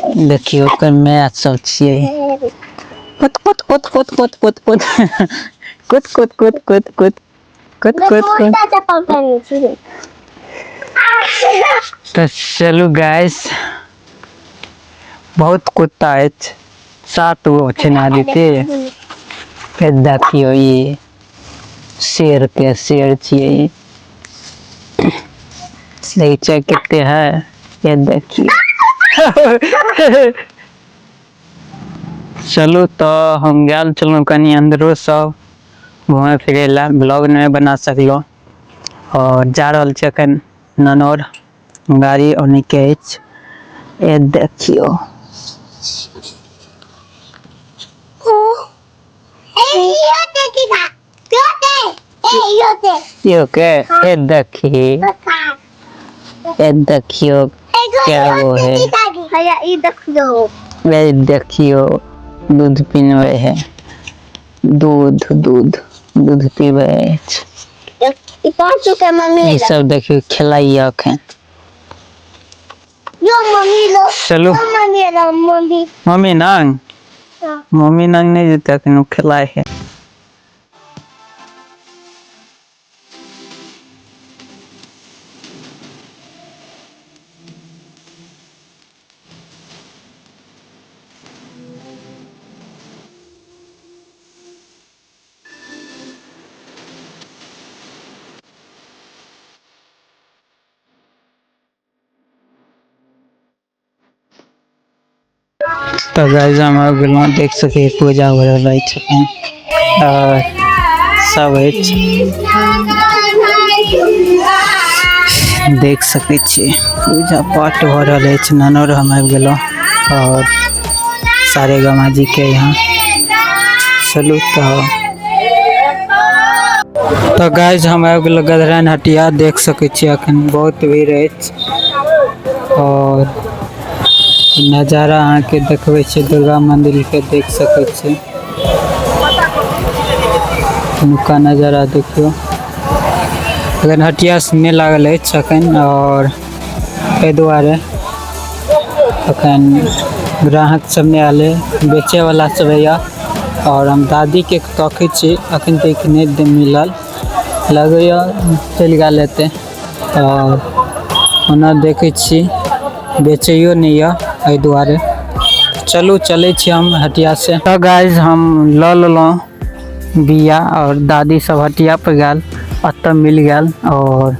देखियौ ओकर माय सब छियै। कुत कुत कुत कुत कुत कुत कुत कुत कुत कुत कुत कुत कुत कुत कुत। तऽ चलू गाइस, बहुत कुत्ता अछि, 7 गो छै ने आदित्य। फेर देखियौ ई शेर के शेर छियै, देखै छियै कते है, ये देखियौ। चलू तऽ हम गेल छलहुँ कनि अंदरो सब घूमे फिरे ला, ब्लॉग नहीं बना सकलहुँ। और जा रहल छी अखन ननौर, गाड़ी ओने के अछि। ये देखियौ। यो के ये देखी, ये देखियो क्या वो है। ये देखियो दूध पीनवे है, दूध दूध दूध पीवे अछि। ई सब देखियो खेलाइया अखन। चलू मम्मी नंग, मम्मी नंग नहीं जेतै अखन, ओ खेलाइ है। तऽ गाइस हम आबि गेलहुँ, देख सकै पूजा हो रहल अछि और सब अछि, देख सकै छी पूजा पाठ भऽ रहल अछि। ननौर हम आबि गेलहुँ और सारे गामा जी के यहाँ। चलू तऽ गाइस हम आबि गेलहुँ गधराइन हटिया, देख सकै छी अखन बहुत भीड़ अछि और नजारा अहाँके देखबै छी दुर्गा मंदिर के, देख सकै छी हुनका नजारा। देखियौ अखन हटिया नहि लागल अछि अखन, और एहि दुआरे अखन ग्राहक सब नहि आयल, बेचे वाला सब यऽ। और हम दादी के तकै छी, अखन तक नहि मिलल, लगैया चलि गेल हेतै। और ओना देखै छी बेचैयो नहि यऽ, एहि दुआरे चलू चलै छी हम हटिया से। तऽ गाइस हम लऽ लेलहुँ बिया और दादी सब हटिया पर गेल, ओतऽ मिल गेल और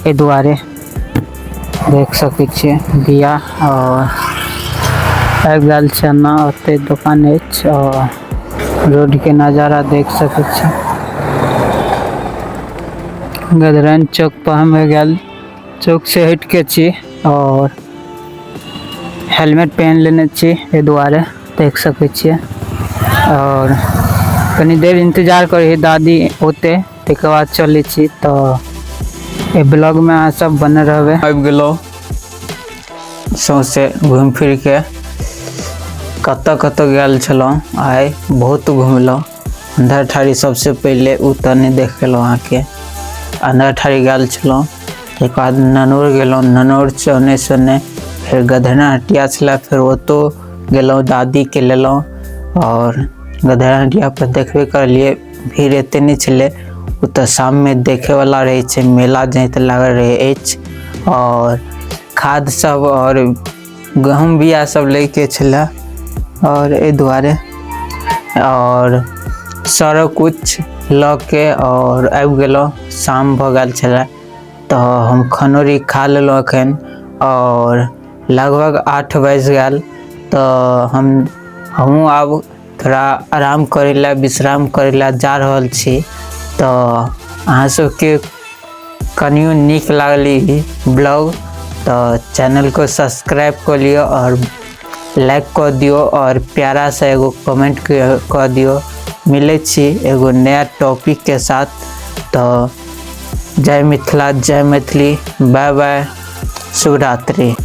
एहि दुआरे देख सकै छियै बिया और आबि गेल छै एना। ओतै दोकान अछि और रोड के नजारा देख सकै छी। गधराइन चौक पर हम गेल, चौक से हटि के छी और हेलमेट पहन लेने छी एहि दुआरे देख सकै छियै। और कनी देर इंतजार करै दादी औतै, ताहिके बाद चलै छी। तऽ एहि ब्लॉग में अहाँ सब बनल रहबै। आबि गेलहुँ सौंसे घुमि फिर के, कतऽ कतऽ गेल छलहुँ आइ, बहुत घुमलहुँ। अंधरठारी सबसे पहिले ओ तऽ नहि देख गेलहुँ अहाँके, अंधरठारी गेल छलहुँ। ताहिके बाद ननौर गेलहुँ, ननौर से ओन्ने से ओन्ने फेर गधना हटिया छलै, फेर ओतौ गेलहुँ, दादीके लेलहुँ। और गधना हटिया पर देखबे करलियै भीड़ एते नहि छलै, ओ तऽ शाममे देखेवला रहै छै, मेला जैत लागल रहै अछि। और खाद सब और गहूँम बिया सब लैके छलै और एहि दुआरे और सारा कुछ लऽ के और आबि गेलहुँ। शाम भऽ गेल छलै तऽ हम खनौरी खा लेलहुँ अखन और लगभग 8 बाजि गेल। तऽ हमहूँ आब थोड़ा आराम करै लए, विश्राम करै लए जा रहल छी। तऽ अहाँ सबके कनियो नीक लागल ई ब्लॉग तऽ चैनल को सब्सक्राइब कऽ लिअ और लाइक कऽ दियौ और प्यारा सा एगो कमेंट कऽ दियौ। मिलै छी एगो नया टॉपिक के साथ। तऽ जय मिथिला, जय मैथिली, बाय बाय, शुभरात्रि।